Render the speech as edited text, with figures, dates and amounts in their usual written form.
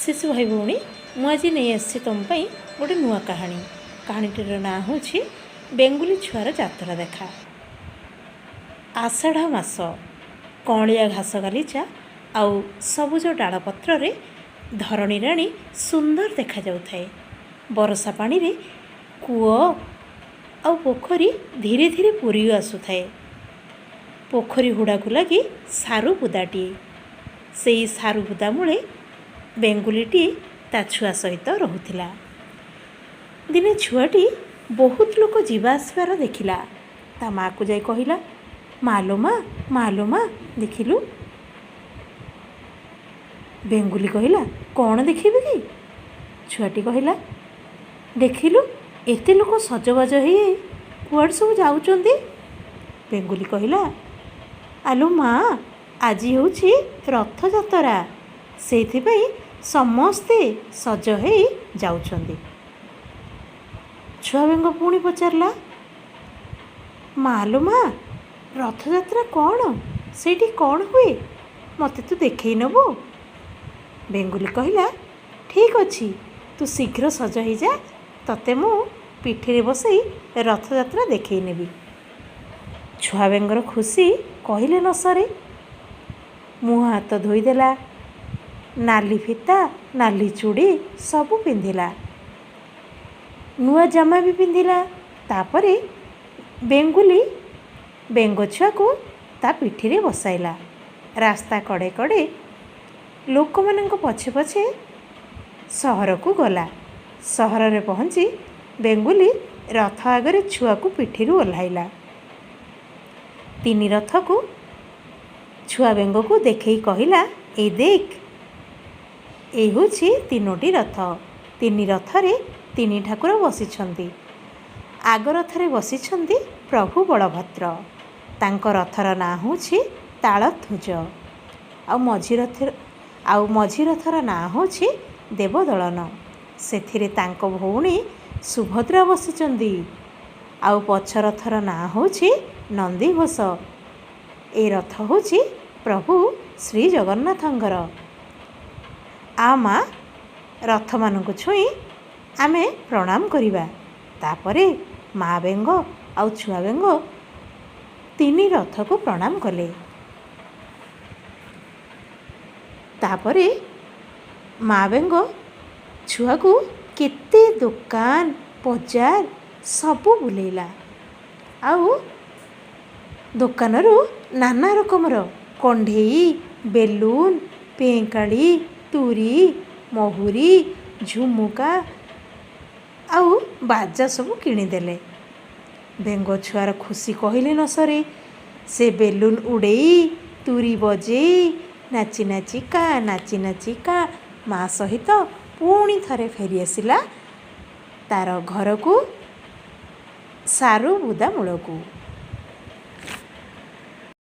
ଶିଶୁ ଭାଇ ଭଉଣୀ, ମୁଁ ଆଜି ନେଇ ଆସିଛି ତୁମ ପାଇଁ ଗୋଟେ ନୂଆ କାହାଣୀ। କାହାଣୀଟିର ନାଁ ହେଉଛି ବେଙ୍ଗୁଲି ଛୁଆର ଯାତ୍ରା ଦେଖା। ଆଷାଢ଼ ମାସ। କଅଁଳିଆ ଘାସ ଗାଲିଚା ଆଉ ସବୁଜ ଡାଳପତ୍ରରେ ଧରଣୀ ରାଣୀ ସୁନ୍ଦର ଦେଖାଯାଉଥାଏ। ବରଷା ପାଣିରେ କୂଅ ଆଉ ପୋଖରୀ ଧୀରେ ଧୀରେ ପୂରି ଆସୁଥାଏ। ପୋଖରୀ ହୁଡ଼ାକୁ ଲାଗି ସାରୁ ବୁଦାଟିଏ। ସେଇ ସାରୁ ବୁଦା ମୂଳେ ବେଙ୍ଗୁଲିଟି ତା ଛୁଆ ସହିତ ରହୁଥିଲା। ଦିନେ ଛୁଆଟି ବହୁତ ଲୋକ ଯିବା ଆସିବାର ଦେଖିଲା। ତା ମାଆକୁ ଯାଇ କହିଲା, "ମାଲୋ ମା, ମାଲୋ ମା, ଦେଖିଲୁ।" ବେଙ୍ଗୁଲି କହିଲା, "କ'ଣ ଦେଖିବି କି?" ଛୁଆଟି କହିଲା, "ଦେଖିଲୁ, ଏତେ ଲୋକ ସଜବାଜ ହେଇ କୁଆଡ଼େ ସବୁ ଯାଉଛନ୍ତି।" ବେଙ୍ଗୁଲି କହିଲା, "ଆଲୋ ମା, ଆଜି ହେଉଛି ରଥଯାତ୍ରା। ସେଇଥିପାଇଁ ସମସ୍ତେ ସଜ ହେଇ ଯାଉଛନ୍ତି।" ଛୁଆ ବେଙ୍ଗ ପୁଣି ପଚାରିଲା, "ମାଲୋ ମା, ରଥଯାତ୍ରା କ'ଣ? ସେଇଠି କ'ଣ ହୁଏ? ମୋତେ ତୁ ଦେଖେଇ ନେବୁ?" ବେଙ୍ଗୁଲି କହିଲା, "ଠିକ୍ ଅଛି, ତୁ ଶୀଘ୍ର ସଜ ହେଇଯା। ତତେ ମୁଁ ପିଠିରେ ବସେଇ ରଥଯାତ୍ରା ଦେଖେଇ ନେବି।" ଛୁଆ ବେଙ୍ଗର ଖୁସି କହିଲେ ନ ସରେ। ମୁହଁ ହାତ ଧୋଇଦେଲା, ନାଲି ଫିତା, ନାଲି ଚୁଡ଼ି ସବୁ ପିନ୍ଧିଲା, ନୂଆ ଜାମା ବି ପିନ୍ଧିଲା। ତାପରେ ବେଙ୍ଗୁଲି ବେଙ୍ଗ ଛୁଆକୁ ତା ପିଠିରେ ବସାଇଲା। ରାସ୍ତା କଡ଼େ କଡ଼େ ଲୋକମାନଙ୍କ ପଛେ ପଛେ ସହରକୁ ଗଲା। ସହରରେ ପହଞ୍ଚି ବେଙ୍ଗୁଲି ରଥ ଆଗରେ ଛୁଆକୁ ପିଠିରୁ ଓହ୍ଲାଇଲା। ତିନି ରଥକୁ ଛୁଆ ବେଙ୍ଗକୁ ଦେଖେଇ କହିଲା, "ଏଇ ଦେଖ, ଏଇ ହେଉଛି ତିନୋଟି ରଥ। ତିନି ରଥରେ ତିନି ଠାକୁର ବସିଛନ୍ତି। ଆଗ ରଥରେ ବସିଛନ୍ତି ପ୍ରଭୁ ବଳଭଦ୍ର। ତାଙ୍କ ରଥର ନାଁ ହେଉଛି ତାଳଧ୍ୱଜ। ଆଉ ମଝି ରଥର ନାଁ ହେଉଛି ଦେବଦଳନ। ସେଥିରେ ତାଙ୍କ ଭଉଣୀ ସୁଭଦ୍ରା ବସିଛନ୍ତି। ଆଉ ପଛ ରଥର ନାଁ ହେଉଛି ନନ୍ଦିଘୋଷ। ଏ ରଥ ହେଉଛି ପ୍ରଭୁ ଶ୍ରୀ ଜଗନ୍ନାଥଙ୍କର। ଆ ମା, ରଥମାନଙ୍କୁ ଛୁଇଁ ଆମେ ପ୍ରଣାମ କରିବା।" ତାପରେ ମା ବେଙ୍ଗ ଆଉ ଛୁଆ ବେଙ୍ଗ ତିନି ରଥକୁ ପ୍ରଣାମ କଲେ। ତାପରେ ମା ବେଙ୍ଗ ଛୁଆକୁ କେତେ ଦୋକାନ ବଜାର ସବୁ ବୁଲେଇଲା ଆଉ ଦୋକାନରୁ ନାନା ରକମର କଣ୍ଢେଇ, ବେଲୁନ, ପେଁକାଳି, ତୁରୀ, ମହୁରୀ, ଝୁମୁକା ଆଉ ବାଜା ସବୁ କିଣିଦେଲେ। ବେଙ୍ଗ ଛୁଆର ଖୁସି କହିଲେ ନ ସରେ। ସେ ବେଲୁନ ଉଡ଼େଇ, ତୁରୀ ବଜେଇ, ନାଚି ନାଚିକା ନାଚି ନାଚିକା ମା ସହିତ ପୁଣି ଥରେ ଫେରି ଆସିଲା ତାର ଘରକୁ, ସାରୁ ବୁଦା ମୂଳକୁ।